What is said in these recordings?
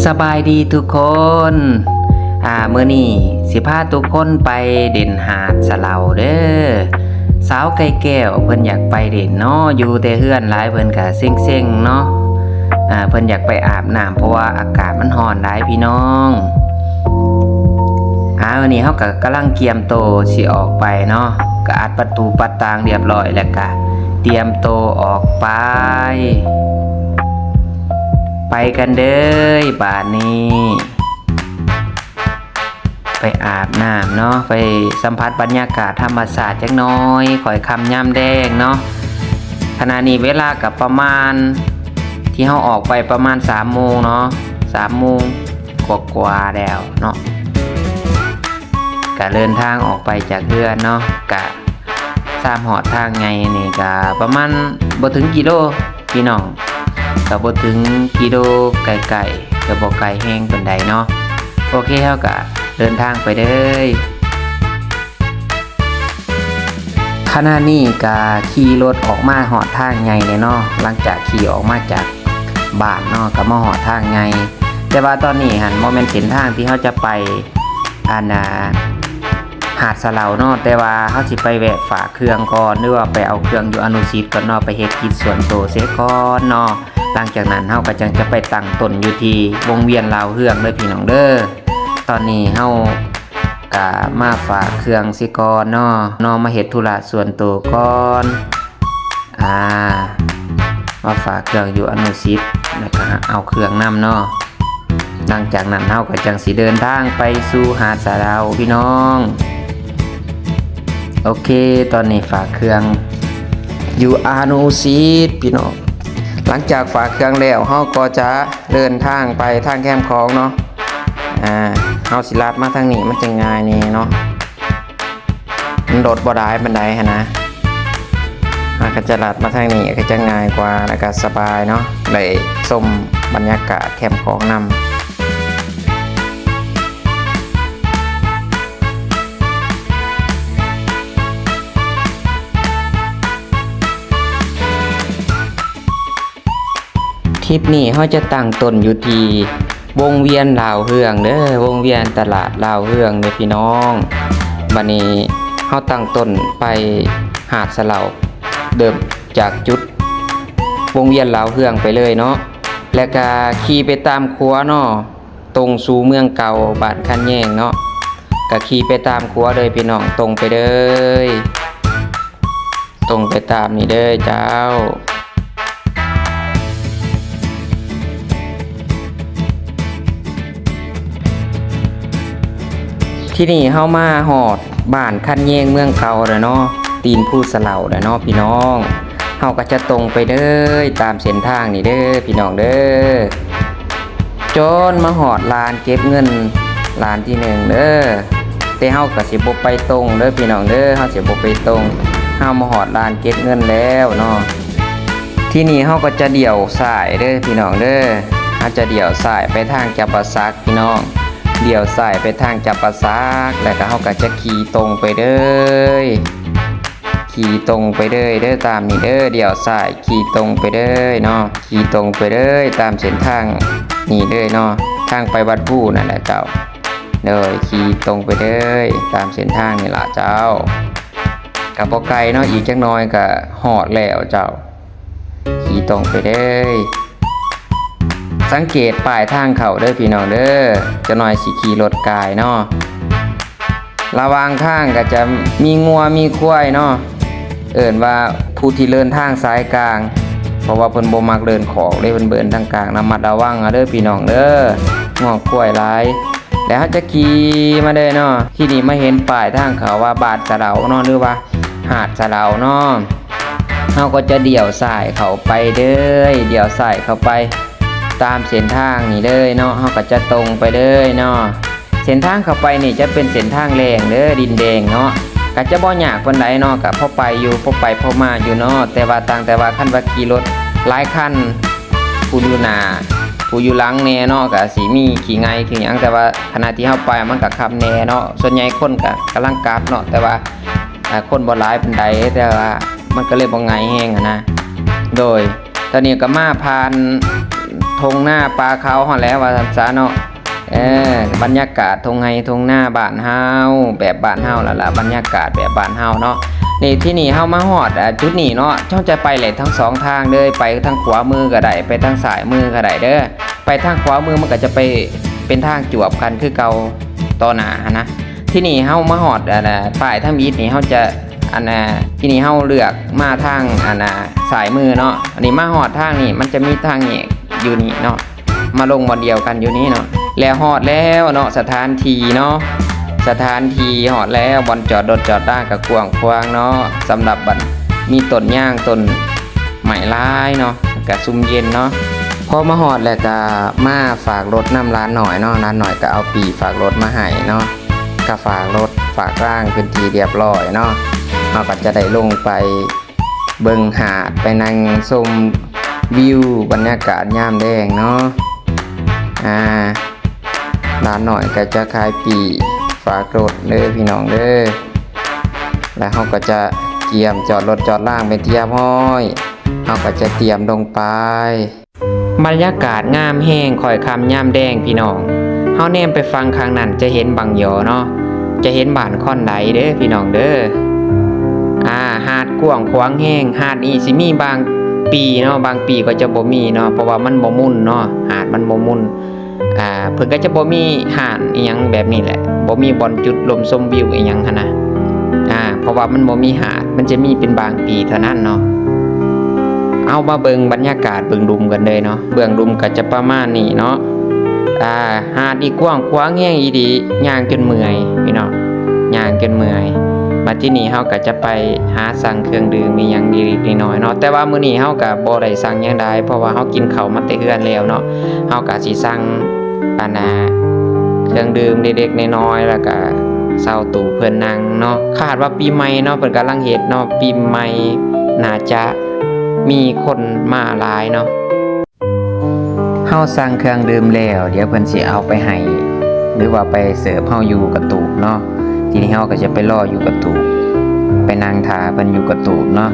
ສະບາຍດີທຸກຄົນ ອາ ມື້ນີ້ຊິພາທຸກຄົນໄປຫຼິ້ນຫາດສະເຫຼົາເດີ. ສາວໄກ່ແກ້ວເພິ່ນຢາກໄປຫຼິ້ນເນາະ, ຢູ່ແຕ່ເຮືອນຫຼາຍເພິ່ນກະເຊັງໆເນາະ. ອາ ເພິ່ນຢາກໄປອາບນ້ຳ ເພາະວ່າອາກາດມັນຮ້ອນຫຼາຍພີ່ນ້ອງ. ອາ ມື້ນີ້ເຮົາກະກຳລັງກຽມໂຕຊິອອກໄປເນາະ, ກະອັດປະຕູປະຕ່າງລຽບຮ້ອຍ ແລ້ວກະຕຽມໂຕອອກໄປ. ໄປກັນເດີບາດນີ້ ໄປອາບນ້ຳເນາະ, ໄປສຳຜັດບັນຍາກາດທຳມະຊາດຈັກໜ້ອຍ, ຄ່ອຍຄ່ຳຍາມແລງເນາະ. ຂະນະນີ້ເວລາກະປະມານ ທີ່ເຮົາອອກໄປປະມານສາມໂມງເນາະ, ສາມໂມງກວ່າໆແລ້ວເນາະ. ກະເດີນທາງອອກໄປຈາກເຮືອນເນາະ, ກະ ສາມຮອດທາງໃຫຍ່ນີ້ກະປະມານບໍ່ເຖິງກິໂລພີ່ນ້ອງ, ກະບໍ່ເຖິງກິໂລ, ໃກ້ໆ ກະບໍ່ໄກແຮງປານໃດເນາະ. ໂອເຄ ເຮົາກະເດີນທາງໄປເລີຍ. ຂະນະນີ້ກະຂີ່ລົດອອກມາຮອດທາງໃຫຍ່ແລ້ວເນາະ, ຫຼັງຈາກຂີ່ອອກມາຈາກບ້ານເນາະ ກະມາຮອດທາງໃຫຍ່. ແຕ່ວ່າຕອນນີ້ຫັ້ນບໍ່ແມ່ນເສັ້ນທາງທີ່ເຮົາຈະໄປ ອັນ ອ່າ ຫາດສະເຫຼົາເນາະ, ແຕ່ວ່າເຮົາຊິໄປແວະຝາກເຄື່ອງກ່ອນ ຫຼືວ່າໄປເອົາເຄື່ອງຢູ່ອະນຸສິດກ່ອນເນາະ, ໄປເຮັດກິດສ່ວນໂຕເສຍກ່ອນເນາະ. ຫຼັງຈາກນັ້ນເຮົາກໍຈັ່ງຈະໄປຕັ້ງຕົ້ນຢູ່ທີ່ວົງວຽນດາວເຮືອງເດີພີ່ນ້ອງເດີ. ຕອນນີ້ເຮົາກະມາຝາກເຄື່ອງເສຍກ່ອນເນາະ, ເນາະ ມາເຮັດທຸລະສ່ວນໂຕກ່ອນ. ອາ ມາຝາກເຄື່ອງຢູ່ອະນຸສິດ ແລ້ວກະເອົາເຄື່ອງນຳເນາະ. ຫຼັງຈາກນັ້ນເຮົາກໍຈັ່ງຊິເດີນທາງໄປສູ່ຫາດສະເຫຼົາພີ່ນ້ອງ. ໂອເຄ ຕອນນີ້ຝາກເຄື່ອງຢູ່ອະນຸສິດພີ່ນ້ອງ. ຫຼັງຈາກຝາກເຄື່ອງແລ້ວ ເຮົາກໍຈະເດີນທາງໄປທາງແຄມຂອງເນາະ. ອາ ເຮົາຊິລັດມາທາງນີ້ ມັນຈະງ່າຍແດ່ເນາະ. ມັນລົດບໍ່ຫຼາຍປານໃດຫັ້ນນະ, ເຮົາກໍຈະລັດມາທາງນີ້ ກໍຈະງ່າຍກວ່າ ແລ້ວກໍສະບາຍເນາະ, ໄດ້ຊົມບັນຍາກາດແຄມຂອງນຳ. ທຣິບນີ້ເຮົາຈະຕັ້ງຕົ້ນຢູ່ທີ່ວົງວຽນດາວເຮືອງເດີ, ວົງວຽນຕະຫຼາດດາວເຮືອງເດີພີ່ນ້ອງ. ບັດນີ້ເຮົາຕັ້ງຕົ້ນໄປຫາດສະເຫຼົາ, ເລີ່ມຈາກຈຸດວົງວຽນດາວເຮືອງໄປເລີຍເນາະ, ແລ້ວກະຂີ່ໄປຕາມຂົວເນາະ, ຕົງສູ່ເມືອງເກົ່າບ້ານຄັນແຍງເນາະ. ກະຂີ່ໄປຕາມຂົວເລີຍພີ່ນ້ອງ, ຕົງໄປເລີຍ. ຕົງໄປຕາມນີ້ເດີເຈົ້າ. ທີນີ້ເຮົາມາຮອດບ້ານຄັນແຍງເມືອງເກົ່າແລ້ວເນາະ, ຕີນພູສະເຫຼົາແລ້ວເນາະພີ່ນ້ອງ. ເຮົາກໍຈະຕົງໄປເລີຍຕາມເສັ້ນທາງນີ້ເດີພີ່ນ້ອງເດີ. ຈົນມາຮອດລານເກັບເງິນລານທີໜຶ່ງເດີ. ແຕ່ເຮົາກໍຊິບໍ່ໄປຕົງເດີພີ່ນ້ອງເດີ, ເຮົາຊິບໍ່ໄປຕົງ. ເຮົາມາຮອດລານເກັບເງິນແລ້ວເນາະ. ທີນີ້ເຮົາກໍຈະລ້ຽວຊ້າຍເດີພີ່ນ້ອງເດີ. ເຮົາຈະລ້ຽວຊ້າຍໄປທາງຈຳປາສັກພີ່ນ້ອງ. ລ້ຽວຊ້າຍໄປທາງຈຳປາສັກ ແລ້ວກໍເຮົາກໍຈະຂີ່ຕົງໄປເລີຍ. ຂີ່ຕົງໄປເລີຍເດີ ຕາມນີ້ເດີ, ລ້ຽວຊ້າຍຂີ່ຕົງໄປເລີຍເນາະ, ຂີ່ຕົງໄປເລີຍຕາມເສັ້ນທາງນີ້ເລີຍເນາະ, ທາງໄປວັດພູນັ້ນແຫຼະເຈົ້າ. ໂດຍ ຂີ່ຕົງໄປເລີຍຕາມເສັ້ນທາງນີ້ລະເຈົ້າ. ກະບໍ່ໄກເນາະ, ອີກຈັກໜ່ອຍກະຮອດແລ້ວເຈົ້າ. ຂີ່ຕົງໄປເລີຍ. ສັງເກດປ້າຍທາງເຂົ້າເດີພີ່ນ້ອງເດີ, ຈັກໜ່ອຍຊິຂີ່ລົດກາຍເນາະ. ລະຫວ່າງທາງກໍຈະມີງົວມີຄວາຍເນາະ, ເອີ້ນວ່າຜູ້ທີ່ເດີນທາງສາຍກາງ ເພາະວ່າເພິ່ນບໍ່ມັກເດີນຂອກເດ້, ເພິ່ນເດີນທາງກາງ. ລະມັດລະວັງເອົາເດີພີ່ນ້ອງເດີ, ງົວຄວາຍຫຼາຍ. ແລ້ວເຮົາຈະຂີ່ມາເລີຍເນາະ, ທີນີ້ມາເຫັນປ້າຍທາງເຂົ້າວ່າບ້ານສະເຫຼົາເນາະ ຫຼືວ່າຫາດສະເຫຼົາເນາະ, ເຮົາກໍຈະລ້ຽວຊ້າຍເຂົ້າໄປເລີຍ, ລ້ຽວຊ້າຍເຂົ້າໄປຕາມເສັ້ນທາງນີ້ເລີຍເນາະ, ເຮົາກໍຈະຕົງໄປເລີຍເນາະ. ເສັ້ນທາງເຂົ້າໄປນີ້ຈະເປັນເສັ້ນທາງແລ່ງເດີ, ດິນແດງເນາະ, ກໍຈະບໍ່ຍາກປານໃດເນາະ, ກໍພໍໄປຢູ່, ພໍໄປພໍມາຢູ່ເນາະ. ແຕ່ວ່າ ຕ່າງແຕ່ວ່າຄັນວ່າຂີ່ລົດຫຼາຍຄັນ, ຜູ້ຢູ່ໜ້າ ຜູ້ຢູ່ຫຼັງແດ່ເນາະ, ກໍຊິມີຂີ້ໄງ່ຂີ້ຫຍັງ, ແຕ່ວ່າຂະນະທີ່ເຮົາໄປມັນກໍຄ່ຳແດ່ເນາະ, ສ່ວນໃຫຍ່ຄົນກໍກຳລັງກັບເນາະ, ແຕ່ວ່າ ອ່າ ຄົນບໍ່ຫຼາຍປານໃດ, ແຕ່ວ່າມັນກໍເລີຍບໍ່ໄງ່ແຮງຫັ້ນນະ. ໂດຍ ຕອນນີ້ກໍມາຜ່ານ ທົ່ງນາປ່າເຂົາຫັ້ນແຫຼະວ່າຊັ້ນຊະເນາະ. ເອີ ບັນຍາກາດທົ່ງໄຮ່ທົ່ງນາບ້ານເຮົາ ແບບບ້ານເຮົາລະລະ ບັນຍາກາດແບບບ້ານເຮົາເນາະ. ນີ້ ທີ່ນີ້ເຮົາມາຮອດ ອາ ຈຸດນີ້ເນາະ ເຮົາຈະໄປໄດ້ທັງສອງທາງເລີຍ ໄປທາງຂວາມືກໍໄດ້ ໄປທາງຊ້າຍມືກໍໄດ້ເດີ. ໄປທາງຂວາມືມັນກໍຈະໄປເປັນທາງຈວບກັນຄືເກົ່າຕໍ່ໜ້າຫັ້ນນະ. ທີ່ນີ້ເຮົາມາຮອດ ອັນນ່າ ປ້າຍທຳອິດນີ້ ເຮົາຈະ ອັນນ່າ ທີ່ນີ້ເຮົາເລືອກມາທາງ ອັນນ່າ ຊ້າຍມືເນາະ. ອັນນີ້ມາຮອດທາງນີ້ ມັນຈະມີທາງແຍກຢູ່ນີ້ເນາະ ມາລົງບ່ອນດຽວກັນຢູ່ນີ້ເນາະ. ແລ້ວຮອດແລ້ວເນາະ ສະຖານທີ່ເນາະ ສະຖານທີ່ຮອດແລ້ວ ບ່ອນຈອດລົດຈອດລາກໍກວ້າງຂວາງເນາະ. ສຳລັບບັນ ມີຕົ້ນຍາງ ຕົ້ນໄມ້ຫຼາຍເນາະ ກໍຊຸ່ມເຢັນເນາະ. ພໍມາຮອດແລ້ວກໍມາຝາກລົດນຳຫຼານນ້ອຍເນາະ ຫຼານນ້ອຍກໍເອົາປີ້ຝາກລົດມາໃຫ້ເນາະ ກໍຝາກລົດຝາກລາງເປັນທີ່ລຽບຮ້ອຍເນາະ. ເຮົາກໍຈະໄດ້ລົງໄປເບິ່ງຫາດ ໄປນັ່ງຊົມວິວບັນຍາກາດຍາມແລງເນາະ. ອາ ຫຼານນ້ອຍກໍຈະຂາຍປີ້ຝາກລົດເດີພີ່ນ້ອງເດີ. ແລ້ວເຮົາກໍຈະກຽມຈອດລົດຈອດລາງເປັນທີ່ຮຽບຮ້ອຍ ເຮົາກໍຈະຕຽມລົງໄປ. ບັນຍາກາດງາມແຮງ ຄ້ອຍຄ່ຳຍາມແລງພີ່ນ້ອງ. ເຮົາແນມໄປຝັ່ງຂ້າງນັ້ນຈະເຫັນບັ້ງຢໍເນາະ ຈະເຫັນບ້ານຄອນໄດເດີພີ່ນ້ອງເດີ. ອາ ຫາດກວ້າງຂວາງແຮງ ຫາດນີ້ຊິມີບາງປີເນາະ ບາງປີກໍຈະບໍ່ມີເນາະ ເພາະວ່າມັນບໍ່ໝຸ່ນເນາະ ຫາດມັນບໍ່ໝຸ່ນ. ອາ ເພິ່ນກໍຈະບໍ່ມີຮ້ານອີ່ຫຍັງແບບນີ້ແຫຼະ ບໍ່ມີບ່ອນຈຸດລົມຊົມວິວອີ່ຫຍັງຫັ້ນນະ ອາ ເພາະວ່າມັນບໍ່ມີຫາດ ມັນຈະມີເປັນບາງປີເທົ່ານັ້ນເນາະ. ເອົາ ມາເບິ່ງບັນຍາກາດເບື້ອງລຸ່ມກັນເລີຍເນາະ. ເບື້ອງລຸ່ມກໍຈະປະມານນີ້ເນາະ. ອາ ຫາດນີ້ກວ້າງຂວາງແຮງອີ່ຫຼີ ຍ່າງຈົນເມື່ອຍພີ່ນ້ອງ ຍ່າງຈົນເມື່ອຍ. ບັດທີນີ້ເຮົາກໍຈະໄປຫາສັ່ງເຄື່ອງດື່ມອີ່ຫຍັງເລັກໆນ້ອຍໆເນາະ ແຕ່ວ່າມື້ນີ້ເຮົາກໍບໍ່ໄດ້ສັ່ງຫຍັງຫຼາຍ ເພາະວ່າເຮົາກິນເຂົ້າມາແຕ່ເຮືອນແລ້ວເນາະ. ເຮົາກໍຊິສັ່ງ ອັນນ່າ ເຄື່ອງດື່ມເລັກໆນ້ອຍໆ ແລ້ວກະເຊົ່າຕູ້ເພິ່ນນັ່ງເນາະ. ຄາດວ່າປີໃໝ່ເນາະ ເພິ່ນກຳລັງເຮັດເນາະ ປີໃໝ່ໜ້າຈະມີຄົນມາຫຼາຍເນາະ. ເຮົາສັ່ງເຄື່ອງດື່ມແລ້ວ ດຽວເພິ່ນຊິເອົາໄປໃຫ້ ຫຼືວ່າໄປເສີບເຮົາຢູ່ກະຕູບເນາະ. ທີນີ້ເຮົາກໍຈະໄປລໍຢູ່ກະຕູບ ໄປນັ່ງຖ້າເພິ່ນຢູ່ກະຕູບເນາະ.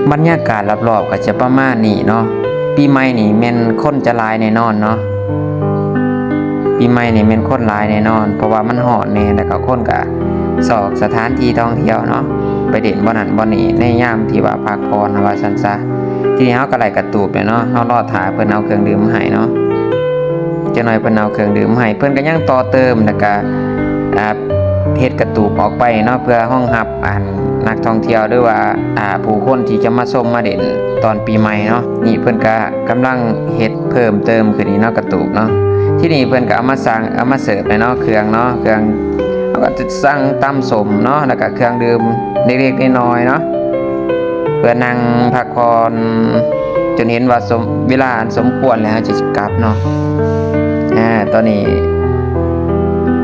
ບັນຍາກາດລອບໆກໍຈະປະມານນີ້ເນາະ. ປີໃໝ່ນີ້ແມ່ນຄົນຈະຫຼາຍແນ່ນອນເນາະ ປີໃໝ່ນີ້ແມ່ນຄົນຫຼາຍແນ່ນອນ ເພາະວ່າມັນຮ້ອນແນ່ ແລ້ວກໍຄົນກໍຊອກສະຖານທີ່ທ່ອງທ່ຽວເນາະ ໄປຫຼິ້ນບ່ອນນັ້ນບ່ອນນີ້ ໃນຍາມທີ່ວ່າພັກຜ່ອນວ່າຊັ້ນຊະ. ທີນີ້ເຮົາກໍໄດ້ກະຕູບແລ້ວເນາະ ເຮົາລໍຖ້າເພິ່ນເອົາເຄື່ອງດື່ມມາໃຫ້ເນາະ. ຈັກໜ້ອຍເພິ່ນເອົາເຄື່ອງດື່ມມາໃຫ້ ເພິ່ນກໍຍັງຕໍ່ເຕີມ ແລ້ວກໍ ອ່າ ເຮັດກະຕູບອອກໄປເນາະ ເພື່ອຮອງຮັບ ອັນ ນັກທ່ອງທ່ຽວ ຫຼືວ່າ ອ່າ ຜູ້ຄົນທີ່ຈະມາຊົມມາຫຼິ້ນຕອນປີໃໝ່ເນາະ. ນີ້ເພິ່ນກະກຳລັງເຮັດເພີ່ມເຕີມຂຶ້ນອີກເນາະ ກະຕູບເນາະ. ທີນີ້ເພິ່ນກະເອົາມາສັ່ງ ເອົາມາເສີບແລ້ວເນາະ ເຄື່ອງເນາະ ເຄື່ອງ ເຮົາກະຈະສັ່ງຕຳສົ້ມເນາະ ແລ້ວກະເຄື່ອງດື່ມເລັກໆນ້ອຍໆເນາະ ເພື່ອນັ່ງພັກຜ່ອນຈົນເຫັນວ່າສົມ ເວລາອັນສົມຄວນແລ້ວ ເຮົາຈະ ກັບເນາະ. ອາ ຕອນນີ້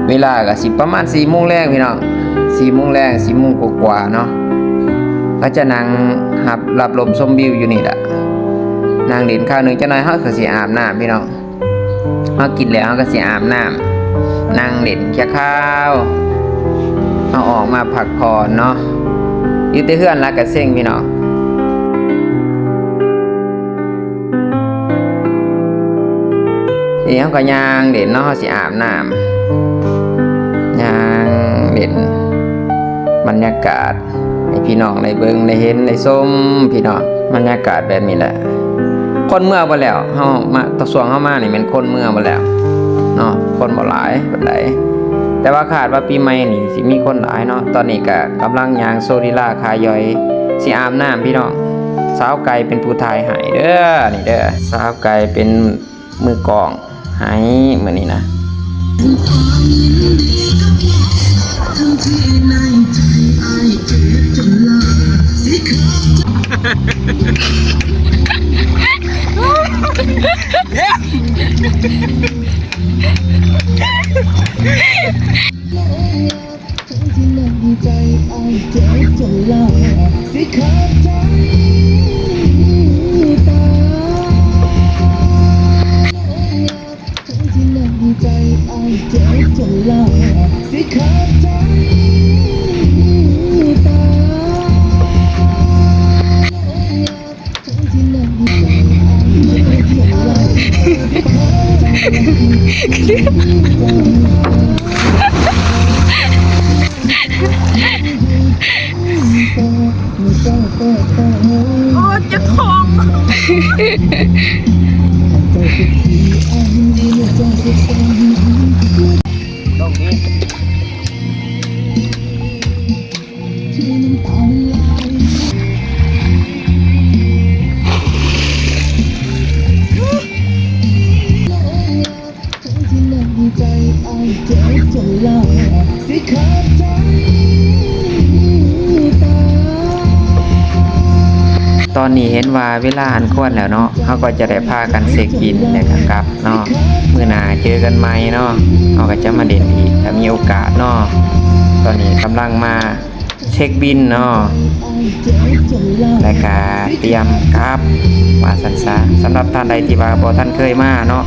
ເວລາກະຊິປະມານສີ່ໂມງແລງພີ່ນ້ອງ ສີ່ໂມງແລງ ສີ່ໂມງກວ່າໆເນາະ. ກໍຈະນັ່ງຮັບ ຮັບລົມຊົມວິວຢູ່ນີ້ລະ ນັ່ງຫຼິ້ນຄາວໜຶ່ງ. ຈັກໜ້ອຍເຮົາກໍຊິອາບນ້ຳພີ່ນ້ອງ ເຮົາກິນແລ້ວເຮົາກໍຊິອາບນ້ຳ ນັ່ງຫຼິ້ນຈັກຄາວ ເຮົາອອກມາພັກຜ່ອນເນາະ. ຢູ່ແຕ່ເຮືອນລະກະເຊັງພີ່ນ້ອງ. ນີ້ເຮົາກໍຍ່າງເຫຼັ້ນເນາະ ເຮົາຊິອາບນ້ຳ ຍ່າງເຫຼັ້ນ ບັນຍາກາດໃຫ້ພີ່ນ້ອງໄດ້ເບິ່ງໄດ້ເຫັນໄດ້ຊົມພີ່ນ້ອງ. ບັນຍາກາດແບບນີ້ແຫຼະ ຄົນເມືອເບິດແລ້ວ ເຮົາມາ ຕອນຊ່ວງເຮົາມານີ້ແມ່ນຄົນເມືອເບິດແລ້ວເນາະ ຄົນບໍ່ຫຼາຍປານໃດ ແຕ່ວ່າຄາດວ່າປີໃໝ່ນີ້ຊິມີຄົນຫຼາຍເນາະ. ຕອນນີ້ກະກຳລັງຍ່າງໂຊລີລາຂາຍ່ອຍ ຊິອາບນ້ຳພີ່ນ້ອງ. ສາວໄກ່ເປັນຜູ້ຖ່າຍໃຫ້ເດີ ນີ້ເດີ ສາວໄກ່ເປັນມືກ້ອງໃຫ້ມື້ນີ້ນະ. ໂອ້ ເຈັບທ້ອງ. ຕອນນີ້ເຫັນວ່າເວລາອັນຄວນແລ້ວເນາະ, ເຮົາກໍຈະໄດ້ພາກັນເຊັກບິນແລ້ວກໍກັບເນາະ. ມື້ໜ້າເຈີກັນໃໝ່ເນາະ, ເຮົາກໍຈະມາຫຼິ້ນອີກຖ້າມີໂອກາດເນາະ. ຕອນນີ້ກຳລັງມາ ເຊັກບິນເນາະ ແລະກະຕຽມກັບ ວ່າຊັ້ນຊະ. ສຳລັບທ່ານໃດທີ່ວ່າບໍ່ທັນເຄີຍມາເນາະ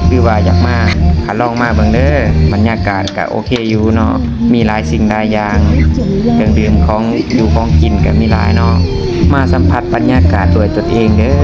ຫຼືວ່າຢາກມາ ກະລອງມາເບິ່ງເດີ. ບັນຍາກາດກະໂອເຄຢູ່ເນາະ, ມີຫຼາຍສິ່ງຫຼາຍຢ່າງ, ເຄື່ອງດື່ມ ຂອງຢູ່ຂອງກິນກະມີຫຼາຍເນາະ. ມາສຳຜັດບັນຍາກາດດ້ວຍຕົນເອງເດີ.